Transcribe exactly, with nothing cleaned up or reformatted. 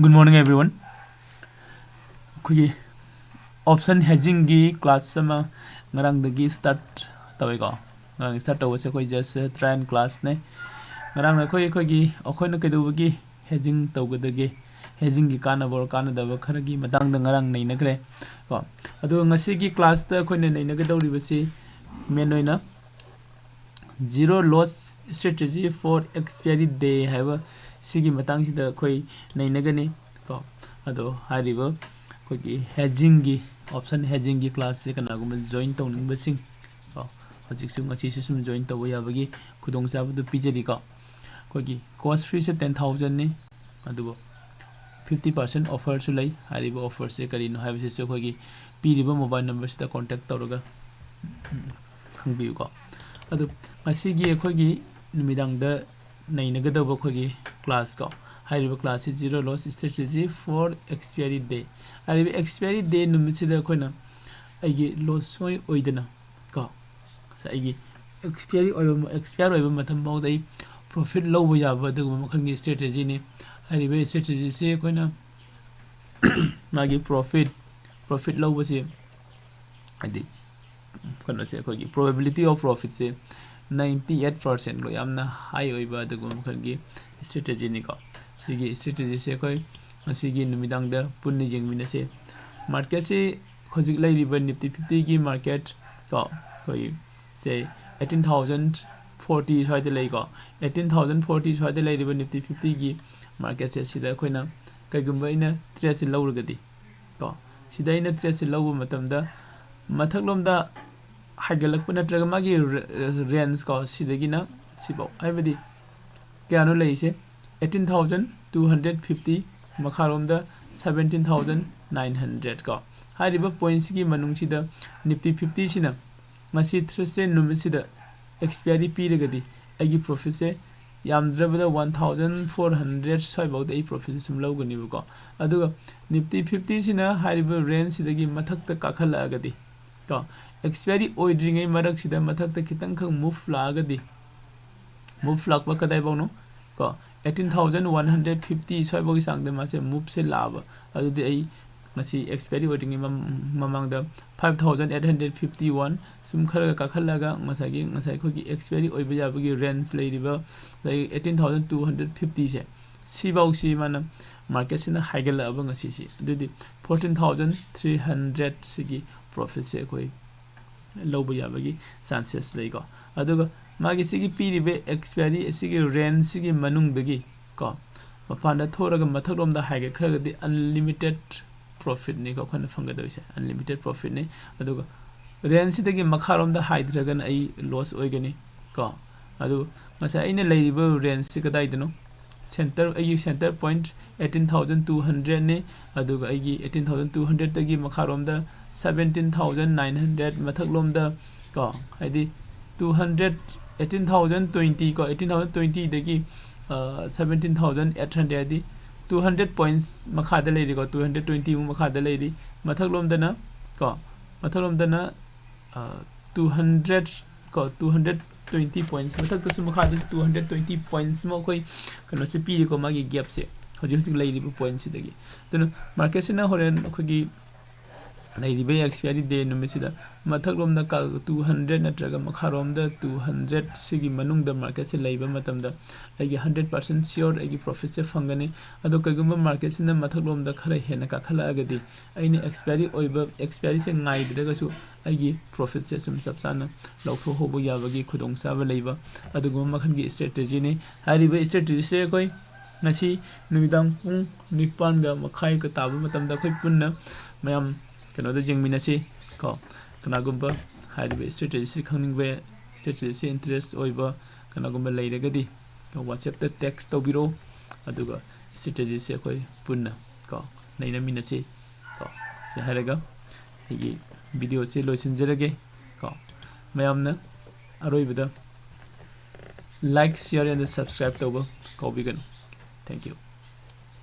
Good morning, everyone. ꯑꯩꯈꯣꯏꯒꯤ option hedgingꯒꯤ class ꯑꯃ ꯉꯔꯥꯡꯗꯒꯤ start ꯇꯧꯋꯦꯀꯣ. ꯉꯔꯥꯡ start ꯇꯧꯕꯁꯦ ꯑꯩꯈꯣꯏ just try and classꯅꯦ. ꯉꯔꯥꯡꯅ ꯑꯩꯈꯣꯏ, ꯑꯩꯈꯣꯏꯒꯤ, ꯑꯩꯈꯣꯏꯅ ꯀꯩꯗꯧꯕꯒꯤ hedging ꯇꯧꯒꯗꯒꯦ, hedgingꯒꯤ ꯀꯥꯟꯅꯕ or ꯀꯥꯟꯅꯗꯕ ꯈꯔꯒꯤ ꯃꯇꯥꯡꯗ ꯉꯔꯥꯡ ꯅꯩꯅꯈ꯭ꯔꯦ ꯀꯣ. ꯑꯗꯨꯒ ꯉꯁꯤꯒꯤ classꯇ ꯑꯩꯈꯣꯏꯅ ꯅꯩꯅꯒꯗꯧꯔꯤꯕꯁꯤ main ꯑꯣꯏꯅ zero loss strategy for expiry day ꯍꯥꯏꯕ ꯁꯤꯒꯤ ꯃꯇꯥꯡꯁꯤꯗ ꯑꯩꯈꯣꯏ ꯅꯩꯅꯒꯅꯤ ꯀꯣ. ꯑꯗꯣ ꯍꯥꯏꯔꯤꯕ ꯑꯩꯈꯣꯏꯒꯤ hedgingꯒꯤ, option hedgingꯒꯤ classꯁꯦ ꯀꯅꯥꯒꯨꯝꯕ join ꯇꯧꯅꯤꯡꯕꯁꯤꯡ ꯀꯣ, ꯍꯧꯖꯤꯛꯁꯨ, ꯉꯁꯤꯁꯨ ꯁꯨꯝ join ꯇꯧꯕ ꯌꯥꯕꯒꯤ ꯈꯨꯗꯣꯡꯆꯥꯕꯗꯨ ꯄꯤꯖꯔꯤꯀꯣ. ꯑꯩꯈꯣꯏꯒꯤ course feeꯁꯦ ten thousandꯅꯤ, ꯑꯗꯨꯕꯨ fifty percent offerꯁꯨ ꯂꯩ꯫ ꯍꯥꯏꯔꯤꯕ offerꯁꯦ ꯀꯔꯤꯅꯣ ꯍꯥꯏꯕꯁꯤꯁꯨ ꯑꯩꯈꯣꯏꯒꯤ ꯄꯤꯔꯤꯕ mobile numberꯁꯤꯗ contact ꯇꯧꯔꯒ ꯈꯪꯕꯤꯌꯨꯀꯣ. ꯑꯗꯨ ꯉꯁꯤꯒꯤ ꯑꯩꯈꯣꯏꯒꯤ ꯅꯨꯃꯤꯗꯥꯡꯗ ꯅꯩꯅꯒꯗꯧꯕ ꯑꯩꯈꯣꯏꯒꯤ class ꯀꯣ, ꯍꯥꯏꯔꯤꯕ classꯁꯤ zero loss strategy for expiry day꯫ ꯍꯥꯏꯔꯤꯕ expiry day ꯅꯨꯃꯤꯠꯁꯤꯗ ꯑꯩꯈꯣꯏꯅ ꯑꯩꯒꯤ loss ꯁꯨꯡꯑꯣꯏ ꯑꯣꯏꯗꯅ ꯀꯣ, ꯉꯁꯥꯏ ꯑꯩꯒꯤ expiry ꯑꯣꯏꯕ, expire ꯑꯣꯏꯕ ꯃꯇꯝ ꯐꯥꯎꯗ ꯑꯩ profit ꯂꯧꯕ ꯌꯥꯕ ꯑꯗꯨꯒꯨꯝꯕ ꯃꯈꯜꯒꯤ strategyꯅꯤ꯫ ꯍꯥꯏꯔꯤꯕ strategyꯁꯤ ꯑꯩꯈꯣꯏꯅ ꯃꯥꯒꯤ profit, profit ꯂꯧꯕꯁꯤ, ꯍꯥꯏꯗꯤ ꯀꯩꯅꯣꯁꯦ, ꯑꯩꯈꯣꯏꯒꯤ probability of profitꯁꯦ ninety eight percent ꯀꯣ, ꯌꯥꯝꯅ high ꯑꯣꯏꯕ ꯑꯗꯨꯒꯨꯝꯕ ꯃꯈꯜꯒꯤ strategyꯅꯤꯀꯣ꯫ ꯁꯤꯒꯤ strategyꯁꯦ ꯑꯩꯈꯣꯏ ꯉꯁꯤꯒꯤ ꯅꯨꯃꯤꯗꯥꯡꯗ ꯄꯨꯟꯅ ꯌꯦꯡꯃꯤꯟꯅꯁꯦ꯫ Marketꯁꯤ ꯍꯧꯖꯤꯛ ꯂꯩꯔꯤꯕ Nifty fiftyꯒꯤ market ꯀꯣ, ꯑꯩꯈꯣꯏ ꯁꯦ eighteen thousand forty ꯁ꯭ꯋꯥꯏꯗ ꯂꯩꯀꯣ꯫ Eighteen thousand forty ꯁ꯭ꯋꯥꯏꯗ ꯂꯩꯔꯤꯕ Nifty fiftyꯒꯤ marketꯁꯦ, ꯁꯤꯗ ꯑꯩꯈꯣꯏꯅ ꯀꯩꯒꯨꯝꯕ ꯑꯩꯅ tradeꯁꯦ ꯂꯧꯔꯒꯗꯤ ꯀꯣ, ꯁꯤꯗ ꯑꯩꯅ tradeꯁꯦ ꯂꯧꯕ ꯃꯇꯝꯗ ꯃꯊꯛꯂꯣꯝꯗ ꯍꯥꯏꯒꯠꯂꯛꯄ ꯅꯠꯇ꯭ꯔꯒ ꯃꯥꯒꯤ re-, range ꯀꯣ, ꯁꯤꯗꯒꯤꯅ ꯁꯤꯐꯥꯎ, ꯍꯥꯏꯕꯗꯤ ꯀꯌꯥꯅꯣ ꯂꯩꯔꯤꯁꯦ? Eighteen thousand two hundred fifty, ꯃꯈꯥꯔꯣꯝꯗ seventeen thousand nine hundred ꯀꯣ꯫ ꯍꯥꯏꯔꯤꯕ pointꯁꯤꯒꯤ ꯃꯅꯨꯡꯁꯤꯗ Nifty fiftyꯁꯤꯅ ꯉꯁꯤ Thursday ꯅꯨꯃꯤꯠꯁꯤꯗ expiry ꯄꯤꯔꯒꯗꯤ ꯑꯩꯒꯤ profitꯁꯦ ꯌꯥꯝꯗ꯭ꯔꯕꯗ one thousand four hundred ꯁ꯭ꯋꯥꯏꯐꯥꯎꯗ ꯑꯩ profitꯁꯦ ꯁꯨꯝ ꯂꯧꯒꯅꯦꯕꯀꯣ꯫ ꯑꯗꯨꯒ Nifty fiftyꯁꯤꯅ ꯍꯥꯏꯔꯤꯕ rangeꯁꯤꯗꯒꯤ ꯃꯊꯛꯇ ꯀꯥꯈꯠꯂꯛꯑꯒꯗꯤ ꯀꯣ, expiry ꯑꯣꯏꯗ꯭ꯔꯤꯉꯩ ꯃꯔꯛꯁꯤꯗ ꯃꯊꯛꯇ ꯈꯤꯇꯪꯈꯛ move ꯂꯥꯛꯑꯒꯗꯤ, move ꯂꯥꯛꯄ ꯀꯗꯥꯏꯐꯥꯎꯅꯣ ꯀꯣ, eighteen thousand one hundred fifty ꯁ꯭ꯋꯥꯏꯐꯥꯎꯒꯤ ꯆꯥꯡꯗ ꯃꯥꯁꯦ ꯃꯨꯞꯁꯦ ꯂꯥꯛꯑꯕ꯫ ꯑꯗꯨꯗꯤ ꯑꯩ ꯉꯁꯤ expiry ꯑꯣꯏꯗ꯭ꯔꯤꯉꯩ ꯃꯃꯥꯡꯗ five thousand eight hundred fifty one ꯁꯨꯝ ꯈꯔꯒ ꯀꯥꯈꯠꯂꯒ ꯉꯁꯥꯏꯒꯤ ꯉꯁꯥꯏ ꯑꯩꯈꯣꯏꯒꯤ expiry ꯑꯣꯏꯕ ꯌꯥꯕꯒꯤ range ꯂꯩꯔꯤꯕ ꯑꯩꯠꯇꯤꯟ ꯊꯥꯎꯖꯟ ꯇꯨ ꯍꯟꯗ꯭ꯔꯦꯠ ꯐꯤꯐꯇꯤꯁꯦ, ꯁꯤꯐꯥꯎꯁꯤ ꯃꯥꯅ marketꯁꯤꯅ ꯍꯥꯏꯒꯠꯂꯛꯑꯕ ꯉꯁꯤꯁꯤ꯫ ꯑꯗꯨꯗꯤ ꯐꯣꯔꯇꯤꯟ ꯊꯥꯎꯖꯟ ꯊ꯭ꯔꯤ ꯍꯟꯗ꯭ꯔꯦꯠꯁꯤꯒꯤ profitꯁꯦ ꯑꯩꯈꯣꯏ ꯂꯧꯕ ꯌꯥꯕꯒꯤ chances ꯂꯩꯀꯣ꯫ ꯑꯗꯨꯒ ꯃꯥꯒꯤ ꯁꯤꯒꯤ ꯄꯤꯔꯤꯕ expiry ꯑꯁꯤꯒꯤ rangeꯁꯤꯒꯤ ꯃꯅꯨꯡꯗꯒꯤ ꯀꯣ ꯃꯄꯥꯟꯗ ꯊꯣꯛꯑꯒ ꯃꯊꯛꯂꯣꯝꯗ ꯍꯥꯏꯒꯠꯈ꯭ꯔꯒꯗꯤ unlimited profitꯅꯤꯀꯣ ꯑꯩꯈꯣꯏꯅ ꯐꯪꯒꯗꯧꯔꯤꯁꯦ, unlimited profitꯅꯤ꯫ ꯑꯗꯨꯒ rangeꯁꯤꯗꯒꯤ ꯃꯈꯥꯔꯣꯝꯗ ꯍꯥꯏꯗ꯭ꯔꯒꯅ ꯑꯩ loss ꯑꯣꯏꯒꯅꯤ ꯀꯣ꯫ ꯑꯗꯨ ꯉꯁꯥꯏ ꯑꯩꯅ ꯂꯩꯔꯤꯕ rangeꯁꯤ ꯀꯗꯥꯏꯗꯅꯣ? Center, ꯑꯩꯒꯤ center point eighteen thousand two hundredꯅꯤ꯫ ꯑꯗꯨꯒ ꯑꯩꯒꯤ eighteen thousand two hundredꯇꯒꯤ ꯃꯈꯥꯔꯣꯝꯗ seventeen thousand nine hundred ꯃꯊꯛꯂꯣꯝꯗ ꯀꯣ, ꯍꯥꯏꯗꯤ two hundred, eighteen thousand twenty ꯀꯣ, eighteen thousand twentyꯗꯒꯤ seventeen thousand eight hundred ꯍꯥꯏꯗꯤ two hundred points ꯃꯈꯥꯗ ꯂꯩꯔꯤꯀꯣ, two hundred twentyꯃꯨꯛ ꯃꯈꯥꯗ ꯂꯩꯔꯤ꯫ ꯃꯊꯛꯂꯣꯝꯗꯅ ꯀꯣ, ꯃꯊꯛꯂꯣꯝꯗꯅ two hundred ꯀꯣ, two hundred twenty points, ꯃꯊꯛꯇꯁꯨ ꯃꯈꯥꯗꯁꯨ two hundred twenty pointsꯃꯨꯛ ꯑꯩꯈꯣꯏ ꯀꯩꯅꯣꯁꯦ ꯄꯤꯔꯤꯀꯣ, ꯃꯥꯒꯤ gapꯁꯦ ꯍꯧꯖꯤꯛ ꯍꯧꯖꯤꯛ ꯂꯩꯔꯤꯕ pointꯁꯤꯗꯒꯤ꯫ ꯑꯗꯨꯅ marketꯁꯤꯅ ꯍꯣꯔꯦꯟ ꯑꯩꯈꯣꯏꯒꯤ ꯂꯩꯔꯤꯕ expiry day ꯅꯨꯃꯤꯠꯁꯤꯗ ꯃꯊꯛꯂꯣꯝꯗ two hundred ꯅꯠꯇ꯭ꯔꯒ ꯃꯈꯥꯔꯣꯝꯗ two hundred ꯁꯤꯒꯤ ꯃꯅꯨꯡꯗ marketꯁꯦ ꯂꯩꯕ ꯃꯇꯝꯗ ꯑꯩꯒꯤ hundred percent sure ꯑꯩꯒꯤ profitꯁꯦ ꯐꯪꯒꯅꯤ꯫ ꯑꯗꯣ ꯀꯩꯒꯨꯝꯕ marketꯁꯤꯅ ꯃꯊꯛꯂꯣꯝꯗ ꯈꯔ ꯍꯦꯟꯅ ꯀꯥꯈꯠꯂꯛꯑꯒꯗꯤ ꯑꯩꯅ expiry ꯑꯣꯏꯕ, expiryꯁꯦ ꯉꯥꯏꯗ꯭ꯔꯒꯁꯨ ꯑꯩꯒꯤ profitꯁꯦ ꯁꯨꯝ ꯆꯞ ꯆꯥꯅ ꯂꯧꯊꯣꯛꯍꯧꯕ ꯌꯥꯕꯒꯤ ꯈꯨꯗꯣꯡꯆꯥꯕ ꯂꯩꯕ ꯑꯗꯨꯒꯨꯝꯕ ꯃꯈꯜꯒꯤ strategyꯅꯤ꯫ ꯍꯥꯏꯔꯤꯕ strategyꯁꯦ ꯑꯩꯈꯣꯏ ꯉꯁꯤ ꯅꯨꯃꯤꯗꯥꯡ ꯄꯨꯡ ꯅꯤꯄꯥꯟꯒ ꯃꯈꯥꯏꯒ ꯇꯥꯕ ꯃꯇꯝꯗ ꯑꯩꯈꯣꯏ ꯄꯨꯟꯅ ꯃꯌꯥꯝ ꯀꯩꯅꯣꯗ ꯌꯦꯡꯃꯤꯟꯅꯁꯤ ꯀꯣ꯫ ꯀꯅꯥꯒꯨꯝꯕ ꯍꯥꯏꯔꯤꯕ strategyꯁꯤ ꯈꯪꯅꯤꯡꯕ, strategyꯁꯤ interest ꯑꯣꯏꯕ ꯀꯅꯥꯒꯨꯝꯕ ꯂꯩꯔꯒꯗꯤ WhatsAppꯇ text ꯇꯧꯕꯤꯔꯛꯑꯣ, ꯑꯗꯨꯒ strategyꯁꯤ ꯑꯩꯈꯣꯏ ꯄꯨꯟꯅ ꯀꯣ ꯅꯩꯅꯃꯤꯟꯅꯁꯤ ꯀꯣ꯫ ꯁꯤ ꯍꯥꯏꯔꯒ ꯑꯩꯒꯤ videoꯁꯤ ꯂꯣꯏꯁꯤꯟꯖꯔꯒꯦ ꯀꯣ꯫ ꯃꯌꯥꯝꯅ ꯑꯔꯣꯏꯕꯗ like, share and subscribe ꯇꯧꯕ ꯀꯥꯎꯕꯤꯒꯅꯨ꯫ Thank you꯫